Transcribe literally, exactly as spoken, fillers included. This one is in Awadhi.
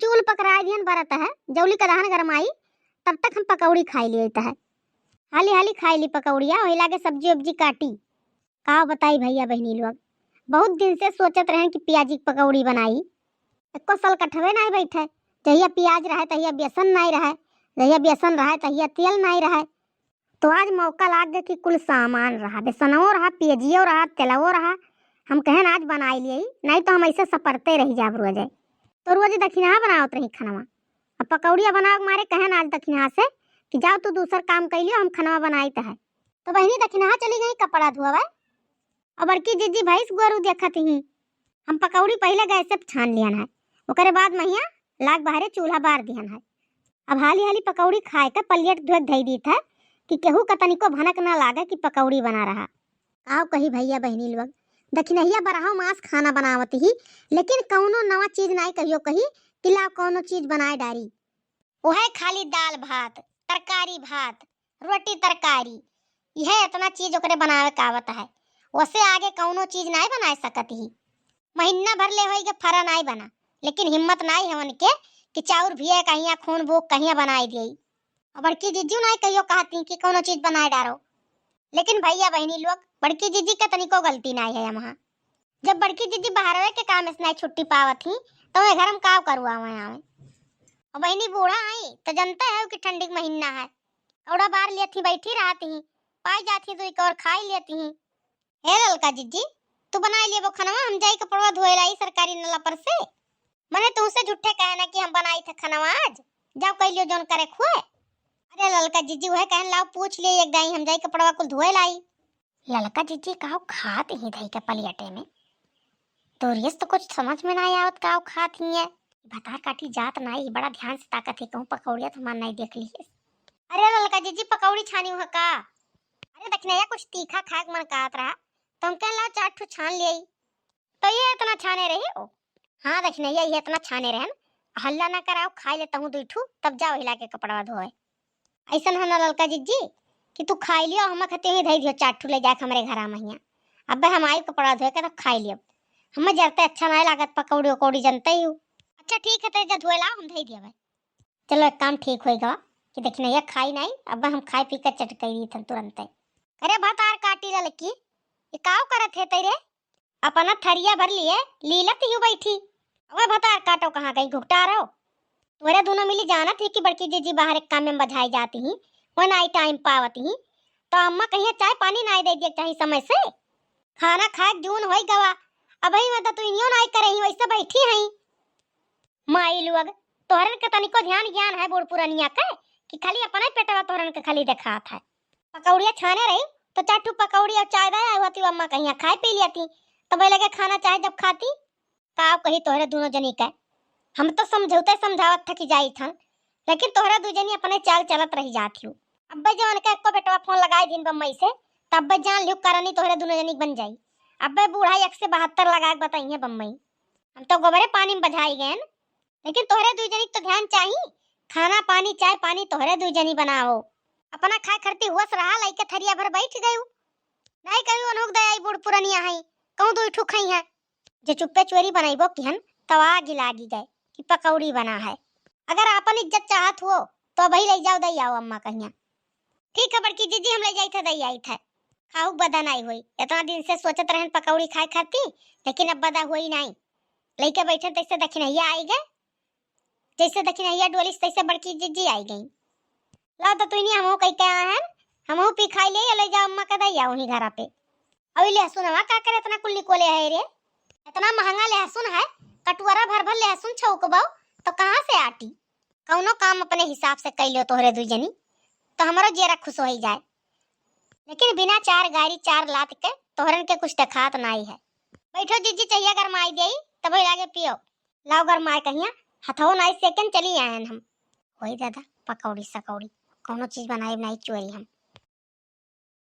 चूल पकड़ाए दिहन बरत है, जौली कदहन गरमाई, तब तक हम पकौड़ी खाई लियत है। हाली हाली खाई ली पकौड़िया, वही लागे सब्जी उब्जी काटी। का बताई भैया बहिनी लोग, बहुत दिन से सोचत रहन कि पियाजी के पकौड़ी बनाई। एको साल कटवे नाई बैठे, जहिया पियाज रहे तहिया बेसन नाई रहे, जहिया बेसन रहे तहिया तेल नाई रहे। तो आज मौका लाग गए कि कुल सामान रहा, बेसनवो रहा, पियजियो रहा, तेलवो रहा। हम कहन आज बनाई लिए, नहीं तो हम ऐसे सपरते रह जाब रोजे। तो रोज दखिनहा बनावत रही खनवा, अब पकौड़िया बनावे के मारे कहन आज दखिनहा से कि जाओ तू दूसर काम कर लियो, हम खनवा बनाइत है। तो बहिनी दखिनहा चली गई कपड़ा धोवे, और बड़की जिज्जी भैंस गोरू देखत ही। हम पकौड़ी पहले गैस से छान लियन है, ओकरे बाद महिया लाग बहरे चूल्हा बार दिहन है। अब हाली हाली पकौड़ी खाए के पलियट धोए धई दीत है कि केहू का तनिको भनक ना लागे कि पकौड़ी बना रहा। काव कही भैया बहिनी लोग, दखिनहिया बरहो मांस खाना बनावत ही, लेकिन कौनो नवा चीज नाई कहियो कही कि लाव कौनो चीज बनाए डारी। उहे खाली दाल भात, तरकारी भात, रोटी तरकारी, यह इतना चीज ओकरे बनावे के आवत है। ओसे आगे कौनो चीज नाई बनाए सकत ही। महीना भर ले होई के फरा नाई बना, लेकिन हिम्मत नाई है उनके कि चाउर भिया कहिया, खून भूख कहिया बनाई दिए। और बड़की जिज्जू नाई कहियो कहती कि कौनो चीज बनाए डारो। लेकिन भैया बहिनी लोग, बड़की जिज्जी के तनिको गलती नाई है यहाँ। जब बड़की जिज्जी बहरवे के काम से नाई छुट्टी पावत ही, तो वह घर में काव करुआ आवे आवे। और बहिनी बूढ़ा आई तो जनते है कि ठंडी के महीना है, कौड़ा बार लेत ही बैठी रहत ही, पाई जात ही तो एक और खाई लेत ही। हे ललका जिज्जी, तू बनाई लेबो खनवा, हम जाई कपड़वा धोए लाई सरकारी नला पर से। मने तुमसे झूठे कहे ना कि हम बनाई थे खनवा आज, जाओ कह लियो जौन करे खुए। अरे ललका जिज्जी वह कहन लाओ पूछ लिए एक दाई, हम जाई कपड़वा कुल धोए लाई। ललका जिज्जी काव खात ही धई के पलियटे में, तोरियस तो कुछ समझ में ना आवत काव खात ही है। भतार काटी जात नाई, बड़ा ध्यान से ताकत ही, कहूँ पकौड़िया तो हमार नाई देख ली। अरे ललका जिज्जी पकौड़ी छानी हुआ का? अरे दखिनहिया कुछ तीखा खाए के मन कहत रहा, तो हम कहन लाओ चार ठो छान लियाई। तो ये इतना छाने रही हो? हाँ दखिनहिया, ये इतना छाने रहन, हल्ला ना कराओ, खाई ले तहूँ दुई ठू, तब जाओ हिला के कपड़वा धोए। ऐसन है ना ललका जिज्जी कि तू खाई लियो, हम खते ही धई दियो चार ठू ले जाके हमरे घरा महिया। अबे हम आई कपड़ा धोए के तब खाई लियो, हमें जरते अच्छा नाई लागत पकौड़ी उकौड़ी, जनते ही हो। अच्छा ठीक है, तो जा धोए लाओ, हम धई दिया भाई। चलो एक काम ठीक होई गवा कि दखिनहिया खाई नाई, अब हम खाई पी के चटकई रही थन तुरंते। अरे भतार काटी ललकी, ये काव करत है तेरे? अपना थरिया भर लिए लीलत ही बैठी। अबे भतार काटो कहाँ गई घुघटा रहो? तोरे दोनों मिली जानत ही कि बड़की जिज्जी बाहर एक काम में बझाई जाती ही, वो नाई टाइम पावत ही, तो अम्मा कहिया चाय पानी नाई दे दिए चाही समय से। खाना खाए जून होई गवा, अबही में तो तू इनियो नाई करे ही, वैसे बैठी हई। माई लोग, तोहरन के तनिको ध्यान ज्ञान है बूढ़ पुरनिया के कि खाली अपने पेटवा तोहरन के खाली देखात है। पकौड़िया छाने रही तो चार ठू पकौड़ी और चाय दे आई होती, अम्मा कहिया खाए पी लेती, तब लगे खाना चाहे जब खाती। काव कही तोहरे दोनों जनी के, हम तो समझौते समझावत थकी जाई थन, लेकिन तोहरे दू जनी अपने चाल चलत रही जात हो। अब्बे जवन के एको बेटवा फोन लगाई दिन बम्बई से, तब्बे जान लियो करनी तोहरे दोनों जनी के बन जाई। अब्बे बूढ़ा एक से बहत्तर लगा के बताइए बम्बई। हम तो गोबरे पानी में बझाई गए, लेकिन तोहरे दू जनी के तो ध्यान चाही। खाना पानी चाय पानी तोहरे दू जनी बनाओ। अपना खाए खरती हुवस रहा, लइके थरिया भर बैठ गयू। नहीं कभी उन्हों दया बूढ़ पुरनिया है, कहूँ दू ठू खई है। जे चुप्पे चोरी बनैबो किहन, तब आग लागी गए कि पकौड़ी बना है। अगर आपन इज्जत चाहत हो, तो अबही ले जाओ, दे आओ अम्मा कहिया। ठीक है बड़की जिज्जी, हम ले जाई थे, दे आई थे। खाऊ बदा नाई होई, इतना दिन से सोचत रहन पकौड़ी खाए खाती, लेकिन अब बदा होई नाई। लइके बैठे तैसे दखिनहिया आई गए, जैसे दखिनहिया डोलिस तैसे बड़की जिज्जी आई गई। लाओ तो तुइनी हमहू कह के आए हैं, हमहू पी खाई ले, ले जाओ अम्मा के दे आओ वहीं घरा पे। अभी लहसुनवा का करे इतना कुल निकोले है रे? इतना महंगा लहसुन है, कटुअरा भर भर लहसुन छौकबो तो कहाँ से आटी? कौनो काम अपने हिसाब से कैलियो तोहरे दुई जनी, तो हमरो जियरा खुश होई जाए। लेकिन बिना चार गारी चार लात के तोहरन के कुछ देखात नाई है। बैठो जिज्जी, चहिया गरमाई देई, तबे लागे पियो। लाओ गरमाए कहिया, हथो नाई सेकन चली आयन हम। होई दादा, पकौड़ी सकौड़ी, कौनो चीज बनाई नाई चोरी हम।